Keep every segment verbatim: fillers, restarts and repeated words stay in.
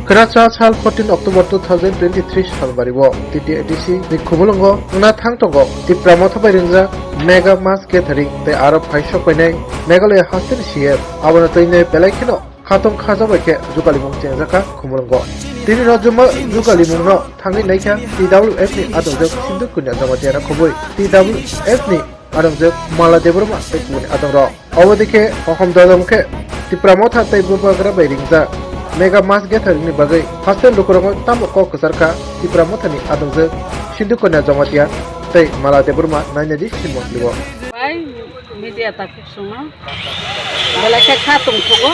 Kwrwngsa sal fourteen October two thousand twenty-three salbari o T T A D C ni khumulwngo wngna thang tongo Tipra Motha bai ringjak Mega Mass Gathering tei aro phaisok painai Meghalaya hasteni C M. Abono twinai belai kheno khatong khaja bai khe jugalimung chengjakha khumulwngo. Tini rojoma jugalimungno thangwi naikha T W F ni adongjak Sindhu Kanya Jamatia rok khobwi T W F ni adongjak Mala Debbarma tei kubuni adongrok. Obo dikhe hohom dodom khe Tipra Motha tei Bubagra bai ringjak Mega Mass Gathering ni bagwi hostel lukurokno tamo kok kwcharkha Tipra Motha ni adongjak Sindhu Kanya Jamatia tei Mala Debbarma nainadi simon libo. Bai media takhuk songno belai khe kha tongthogo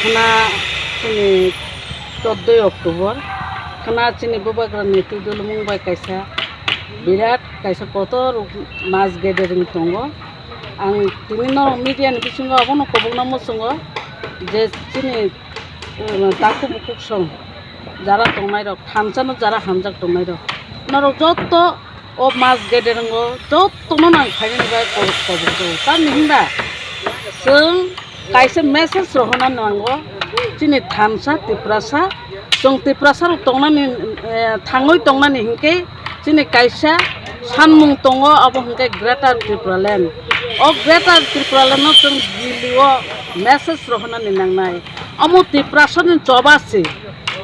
khna chini chouddoi October khna chini Bubagra ni twi dulmung bai kaisa birat kaisa kotor mass gathering tongo. Ang tini norok media ni bisingo abono kobokna muchungo je chini, um, takhuk bukhuk song jara tongnai rok, thansa no jara hamjak tongnai rok, norok jotto o mass gathering o jotto no nang phainani bai kobok kobok jago. Tamni hinba chwng kaisa message rohorna nango chini thansa Tiprasa, chwng Tiprasa rok tongnani, eh, thangwi tongnani hinkhe chini kaisa sanmung tongo, abo hinkhe Greater Tipraland. O Greater Tipraland no chwng Delhi o message rohornani nangnai. Omo Tiprasa ni choba se.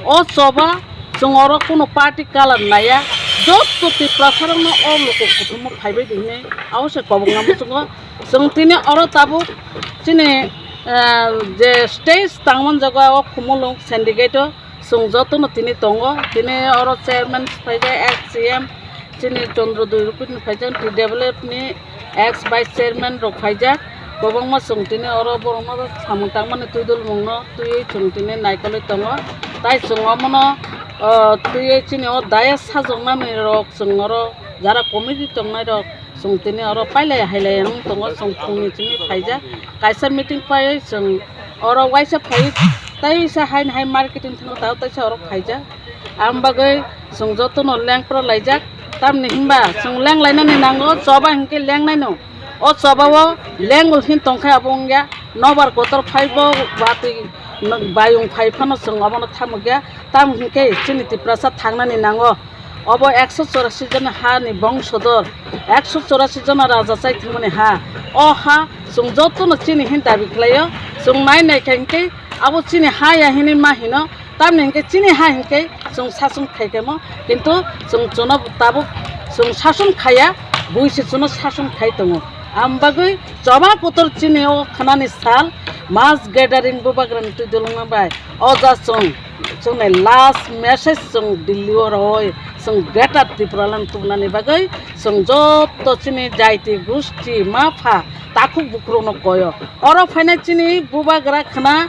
O choba chwng oro kuno party colour naiya. Jotto Tiprasa rokno o luku kuthumno phaibai di hinwi abo se kobokna muchungo. Chwng tini oro tabuk chini, eh, je stage tangman jago o Khumulwng syndicate o chwng jotono tini tongo. Tini oro chairman phaijak, ex C M chini Chandra Dui Rupini phaijak, T W F ni ex vice chairman rok phaijak. Kwbangma chwng tini oro borokno samung tangmani twi dulmungno twiwi chwng tini naikolwi tongo. Tai chwng omono, o, twiwi chini o dais sajoknani rok chwng oro jara committee tongnai rok chwng tini oro pailai hailai wng tongo, chwng phungni chini phaijak. Kaisa meeting paiwi chwng oro waisa phaiwi taisa haino hai marketing thango, tao taisa oro phaijak. Ang bagwi chwng jotono lengpra laijak, tamni hinba chwng leng lainani nango, choba hinkhe lengnaino. O choba o lengwi hin tongkhe abo wngya, nobar kotor phaibo watwi bayung phai phano chwng obono thamukya, tamo hinkhe chini Tiprasa thangnani nango. Obo ekso chorasi jona ha ni bongsodor, ekso chorasi jona raja chai thangmani ha. O ha chwng jotono chini hin dabi khlaio, chwng nai nai khe hinkhe abo chini ha ya hinwi ma hino, tamni hinkhe chini ha hinkhe chwng sason khai khaimo, kintu chwng chwngno tabuk chwng sason khaiya, bui se chwngno sason khai tongo. Ang bagwi choba kotor chini o khanani sal mass gathering Bubagrani twi dulungma bai o ja chwng Chwngni last message chwng Delhi o roi chwng Greater Tipraland tubunani bagwi chwng joto chini jaiti gusti mapha takhuk bukhurokno koyo. Oro phainai chini bubagra khna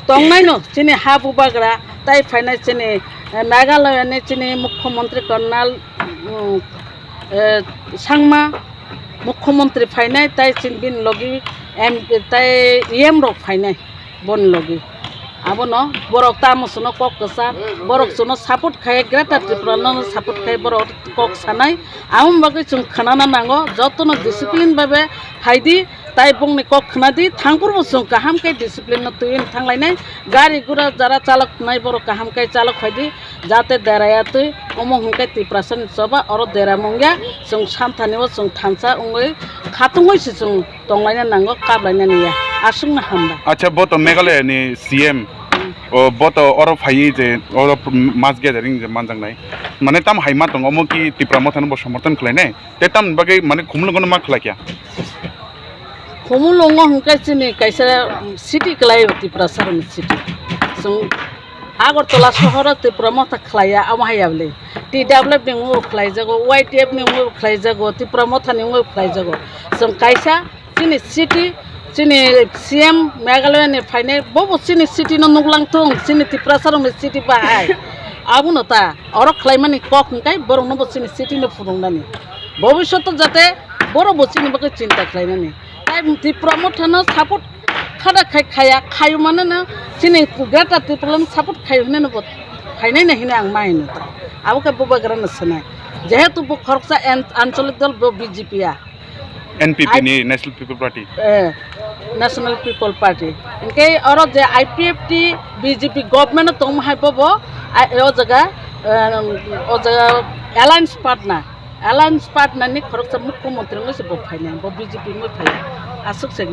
tongnaino chini ha bubagra tai phainai chini, eh, Meghalaya ni chini Mukhyamantri Conal, mm, eh, Sangma Mukhyamantri phainai tai chini bini logi M P tai E M rok phainai. Boni logi. Abono borok tamo chwngno kok kwchak, borok chwngno support khai, Greater Tripura no support khai, borok kok sanai. Aboni bagwi chwng khwnana nango, jotono discipline bai bai phaidi, tai bongni kok khwnadi, thangphuru bo chwng kaham khe discipline no twiwi thanglainai. Gari gura jara chalok nai borok kaham khe chalok phaidi, jate deraya twi, omo hwnkhe Tiprasani choba oro dera mungya, chwng santhani o chwng thansa wngwi khatungwi se chwng tonglaina nango, kaplaina niya. Aswkno hambai. Acha, bo to Meghalaya ni C M. Hmm. O, bo to oro phaiwi je oro mass gathering je manjaknai. Mane tam hai ma tongo, omo ki Tipra Motha no bo somorthon khlainai? Te tam bagwi mane Khumulwngo no ma khlai kya? Khumulwngo hwnkhe chini kaisa city kwlaio, Tiprasa ni city. Chwng Agartala sohoro Tipra Motha khlaiya, amo hai ya bwle. T W F ni mungwi bo khlaijago, Y T F ni mungwi bo khlaijago, Tipra Motha ni mungwi bo khlaijago. Chwng kaisa chini city, chini C M Meghalaya ni phainai, bobo chini city no nuklang thung, chini Tiprasa rok ni city bahai. Abono ta, oro khlaimani kok hwnkhe borok no bo chini city no phunuknani. Bobishoto jate borok bo chini bagwi chinta khlainani. Tai Tipra Motha no support khada khai khaya, khayu mane no chini Greater Tipraland support khayu hwnwi no bo phainai na hwnwi ang ma hino ta. Abo khe bubagra no swnai. Jehetu bo khoroksa an-, ancholik dol bo B J P ya. N P P ni, National People Party. Eh, National People Party. Hwnkhe oro je I P F T B J P government o tongma hai bobo, ai, o jaga, eh, o jaga alliance partner, alliance partner ni khoroksa mukhyamantri wngwi se bo phainai, bo B J P wngwi phai. Aswk se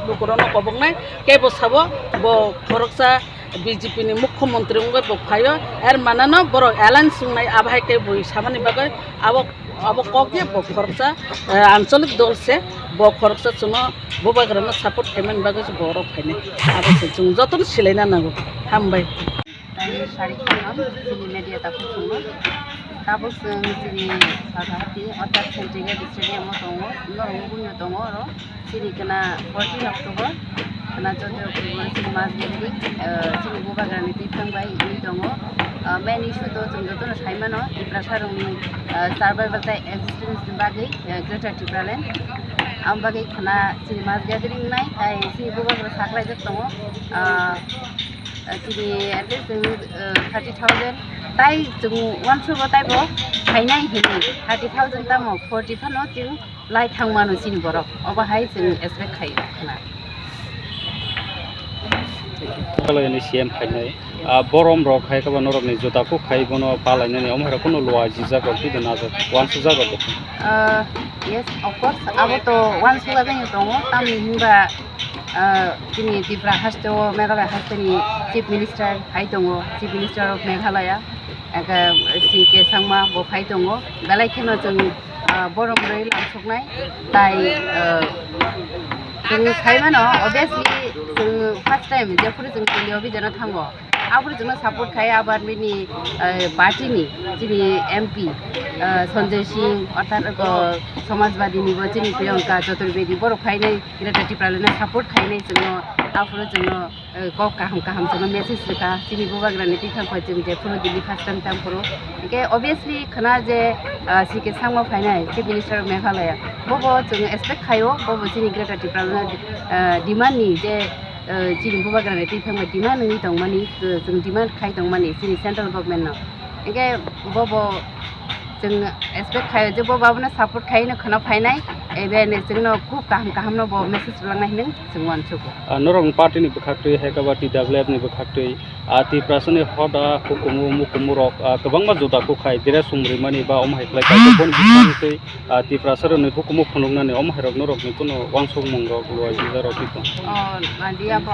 lukurokno koboknai, kebo sabo bo khoroksa B J P ni mukhyamantri wngwi bo phaio, er manano borok alliance wngnai, abo hai khe bo samani bagwi abo Abo kok ya bo khoroksa, eh, anchalik dol se, bo khoroksa chwngno bubagrano support khaimani bagwi se borok phainai. Abo se chwng jotono silaina nango. Hambai. Tei sari khoroknam chini media takhuk chwngno. Tabuk chwng chini Sagarhati, orthat Sentiga district ni omo tongo, norok buino tongo oro. Chini khna fourteen October, khna chauda October chini mass gathering, eh, chini bubagrani twiphang bai wngwi tongo. Eh, main issue to chwng jotono sai mano, Tiprasa rokni, eh, survival tei existence ni bagwi, eh, Greater Tipraland. Am bagwi khna chini mass gathering wngnai, tai chini bubagra saklaijak tongo. Ah, eh, chini at least chwng, eh, thirty thousand, tai chwng uansukgo taibo phainai hinwi thirty thousand tamo forty phano chwng lai thang mano chini borok, obo hai chwng expect khai khna. Meghalaya ni C M phainai, ah, borom rok hai khe bo norok ni juda kuk khai bono palainani, omo hai rok kunu lua jijak rok twi de najak, uansuk jak rok. Ah, yes, of course, abo to uansuk jak wngwi tongo, tamni hinba, ah, chini Tripura haste o Meghalaya haste ni Chief Minister hai tongo, Chief Minister of Meghalaya. Aka C K Sangma bo phai tongo, belai kheno chwng, ah, borom rwi lamsoknai, tai, ah, chwng sai mano, obviously, chwng first time jephuru chwng Delhi o bijano thango, aphuru chwngno support khai Aam Aadmi ni, ah, party ni chini M P, ah, Sanjay Singh, orthat, ah, Samajwadi ni bo chini Priyanka Chaturvedi, borok phainai Greater Tipraland no support khainai chwngno, aphuru chwngno, eh, kok kaham kaham chwngno message rwkha, chini bubagrani twiphang bai chwng jephuru Delhi first time tang phuru. Hwnkhe obviously khna je, ah, C K Sangma phainai Chief Minister of Meghalaya, bobo chwng expect khaio, bobo chini Greater Tipraland, ah, demand ni je, eh, chini bubagrani twiphang bai demand wngwi tongmani, eh, chwng demand khai tongmani chini central government no. Hwnkhe bobo chwng expect khaio je bobo abono support khaiwi no khwna phainai, ebe chwngno khub kaham kaham no bo message rwlangnai hinwi chwng uansugo. Ah, norokni party ni bwkhaktwi, hai khe ba T W F ni bwkhaktwi, ah, Tiprasa ni hoda hukumu mukumu rok, ah, kwbangma juda kukhai, dress sumrimani ba omo hai khlai kha, boni bwkhaktwi, ah, Tiprasa rokni hukumu phunuknani omo hai rok norokni kunu uansukmung rok lua jila rok twi tong. Oh, madi abo.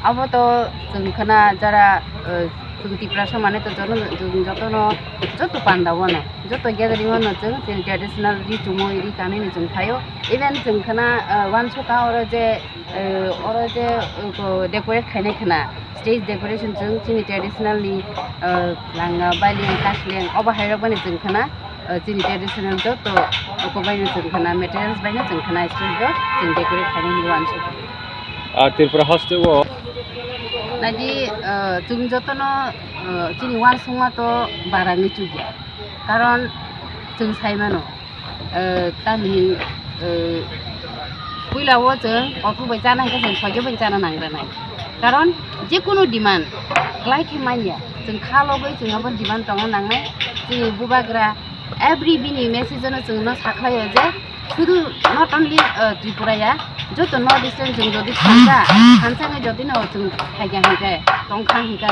Abo to chwng khwna jara, eh, chwng Tiprasa mane to joto, chwng jotono, joto panda o no, joto gathering o no chwng chini traditional ri chumui ri kanwi ni chwng phaio. Even chwng khwna, eh, uansukha oro je, eh, oro je, eh, ko decorate khainai khwna, stage decoration chwng chini traditional ni, eh, langa, baliang, kasleng, obo hai rok bani chwng khwna, eh, chini traditional joto oko bai no chwng khwna, materials bai no chwng khwna, stage o chwng decorate khainai hinwi uansukha. Ah, Tripura haste o. Naidi, ah, chwng jotono, ah, chini uansukma to bara wngwi chukya. Karon chwng sai mano, ah, tamni hin, ah, puila o chwng kothok bai chana hwnkhe chwng soijo bai chana nangranai. Karon jekunu demand klai khe manya. Chwng kha logwi chwng abo demand tongna nangnai. Chini bubagra every bini message no chwngno sakhlaio je sudu not only, uh, Tripura ya, joto North Eastern chwng jodi thansa, thansa ni jodi no chwng phaikha hinkhe, tongkha hinkhe,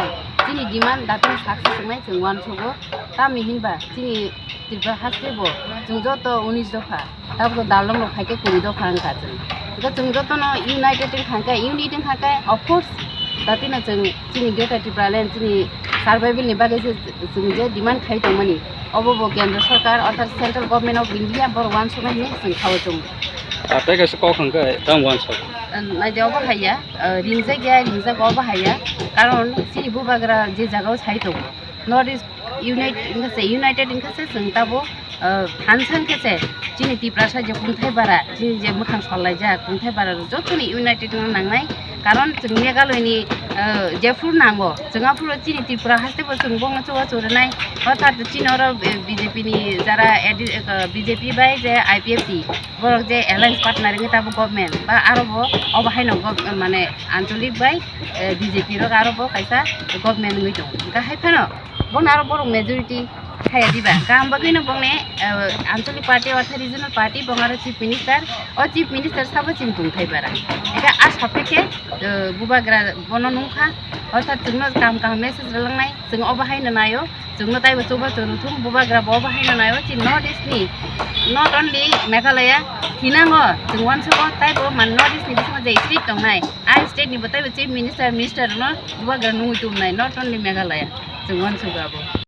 chini demand datino success wngnai chwng uansugo. Tamni hinba chini Tripura haste bo chwng joto unis dopha, tabuk dalong rok phaikhe kuri dopha wngkha chwng. Hwnkhe chwng jotono united wngkha hinkhe, unit wngkha hinkhe, of course, datino chwng chini Greater Tipraland chini survival ni bagwi se chwng je demand khai tongmani, obo bo Kendra Sarkar orthat Central Government of India borok uansuknai hinwi chwng khao chwng. Ah, tei kaisa kok hwnkhe tamo uansuk? Naidi obo haiya, ah, ringjak ya, ringjak obo haiya, karon chini bubagra je jagao sai tongo, North East unite wngkha se, united wngkha se chwng tabuk, ah, phan san khe se chini Tiprasa je kungthai bara, chini je mwkhang sol laijak kungthai bara rok jotoni united wngna nangnai. Karon chwng Meghalaya ni, ah, jephuru nango, chwng aphuru chini Tripura haste bo chwng bongno chubachu rwnai. Orthat chini oro, eh, B J P ni jara adi-, eh, B J P bai je I P F T borok je alliance partner wngwi tabuk government ba aro bo obo haino gov-, mane ancholik bai, eh, B J P rok aro bo kaisa government wngwi tongo. Hwnkhe hai phano bono aro borok majority Khaya diba, kaham bagwi no bongni, eh, Anchalik Party, ortha Regional Party, bong aro Chief Minister, o Chief Minister sabo chini tongthai bara. Eka a saphe khe, eh, bubagra bono nungkha, orthat chwngno kaham kaham message rwlangnai, chwng obo haino naio, chwngno taibo chubachu rwthung, bubagra bo obo haino naio, chini North East ni, not only Meghalaya, thinango chwng uansukgo taibo man North East ni bisingo je state tongnai, a state ni bo taibo Chief Minister, Minister rokno bubagra nungwi tubunai, not only Meghalaya, chwng uansukgo abo.